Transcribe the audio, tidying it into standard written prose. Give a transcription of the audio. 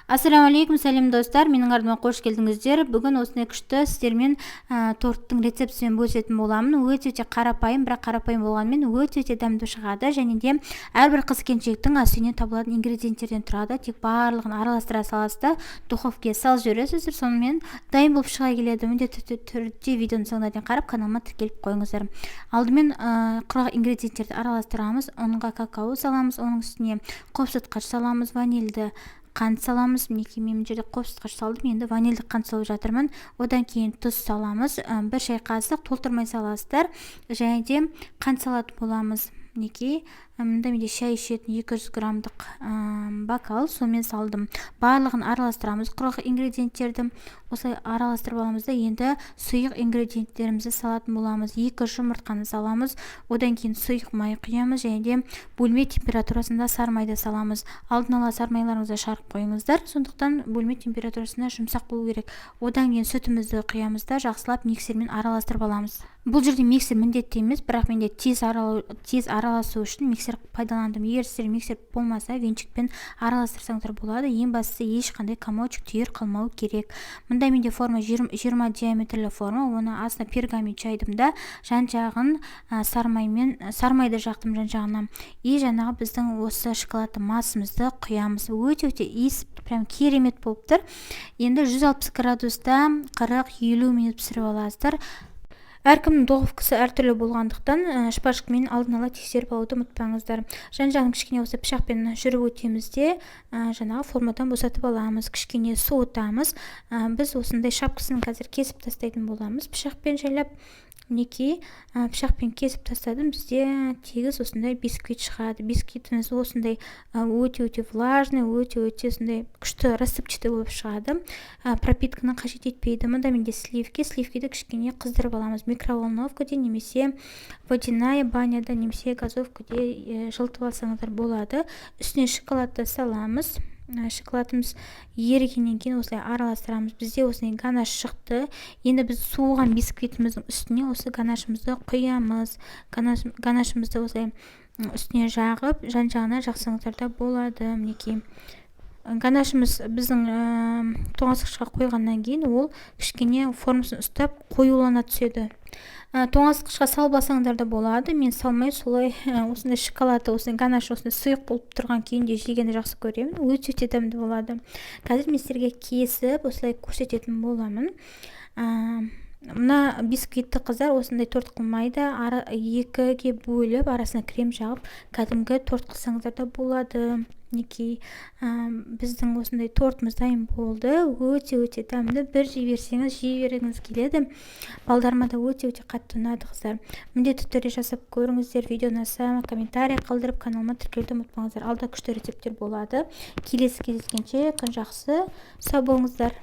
Ассалаумағалейкум, сәлем, достар! Менің арнама қош келдіңіздер. Бүгін осындай күшті сіздермен торттың рецептісімен бөлісетін боламын. Өте өте қарапайым, бірақ қарапайым болғанымен, өте өте дәмді шығады және де әрбір қыз келіншектің ас үйінен табылатын ингредиенттерден тұрады. Тек барлығын араластыра саласыз да, духовкаға салып жібересіздер, сонымен дайын болып шыға келеді. Міндетті түрде видеоның соңына дейін қарап, каналыма тіркеліп қойыңыздар. Алдымен құрғақ ингредиенттерді араластырамыз. Ұнға какао саламыз, оның үстіне қопсытқыш саламыз, ванильді қант саламыз. Мінекей, мен мына жерде қопсытқыш салдым, енді ванильдік қант салып жатырмын. Одан кейін тұз саламыз, 1 шай қасық, толтырмай саласыздар. Және де қант салатын боламыз. Мінекей, мында менде шай ішетін 200 граммдық бокал, сонымен салдым. Барлығын араластырамыз, құрғақ ингредиенттерді осылай араластырып аламыз да, енді сұйық ингредиенттерімізді салатын боламыз. Екі жұмыртқаны саламыз, одан кейін сұйық май құямыз және де бөлме температурасында сары майды саламыз. Алдын ала сары майларыңызды шығарып қойыңыздар, сондықтан бөлме температурасында жұмсақ болу керек. Одан кейін сүтімізді құямыз да, жақсылап миксермен араластырып аламыз. Бұл жерде миксер міндетті емес, бірақ менде тез араласу үшін миксер пайдаландым. Егер сіздер миксер болмаса, венчикпен араластырсаңыздар болады. Ең бастысы, ешқандай комочек, түйір қалмау керек. Мында менде форма 20 диаметрлі форма. Оны астына пергамент жайдым да, жан жағын сары маймен, сары майды жақтым жан жағына. И жаңағы біздің осы шоколадты массамызды құямыз. Өте өте иіс прям керемет болып тұр. Енді 160 градуста 40-50 минут пісіріп аласыздар. Әркімнің духовкасы әртүрлі болғандықтан, шпажкамен алдын ала тексеріп алуды ұмытпаңыздар. Жан жағын кішкене осы пышақпен жүріп өтеміз де, жаңағы формадан босатып аламыз, кішкене суытамыз. Біз осындай шапкасын қазір кесіп тастайтын боламыз пышақпен жайлап. Мінекей, пышақпен кесіп тастадым. Бізде тегіс осындай бисквит шығады. Бисквитіміз осындай өте өте влажный, өте өте сондай күшті рассыпчатый болып шығады, пропитканы қажет етпейді. Мында менде сливки. Сливкиді кішкене қыздырып аламыз микроволновкаде немесе водяная баняда, немесе газовкаде жылытып алсаңыздар болады. Үстіне шоколадты саламыз. Шоколадымыз ерігеннен кейін осылай араластырамыз. Бізде осындай ганаш шықты. Енді біз суыған бисквитіміздің үстіне осы ганашымызды құямыз. Ганашымызды осылай үстіне жағып, жан жағына жақсаңыздар да болады. Мінекей, ганашымыз біздің тоңазытқышқа қойғаннан кейін ол кішкене формасын ұстап, қоюлана түседі. Тоңазытқышқа салып алсаңдар да болады. Мен салмай, солай осындай шоколады, осындай ганаш осындай сұйық болып тұрған күйінде жегенді жақсы көремін. Өте өте дәмді болады. Қазір мен сіздерге кесіп, осылай көрсететін боламын. Мына бисквитті қыздар осындай торт қылмайды, екіге бөліп, арасына крем жағып, кәдімгі торт қылсаңыздар да болады. Мінекей, біздің осындай тортымыз дайын болды. Өте өте дәмді, бір жей берсеңіз, жей бергіңіз келеді. Балдарыма да өте өте қатты ұнады. Қыздар, міндетті түрде жасап көріңіздер. Видео ұнаса, комментарий қалдырып, каналыма тіркелуді ұмытпаңыздар. Алда күшті рецепттер болады. Келесі кездескенше, күн жақсы, сау болыңыздар.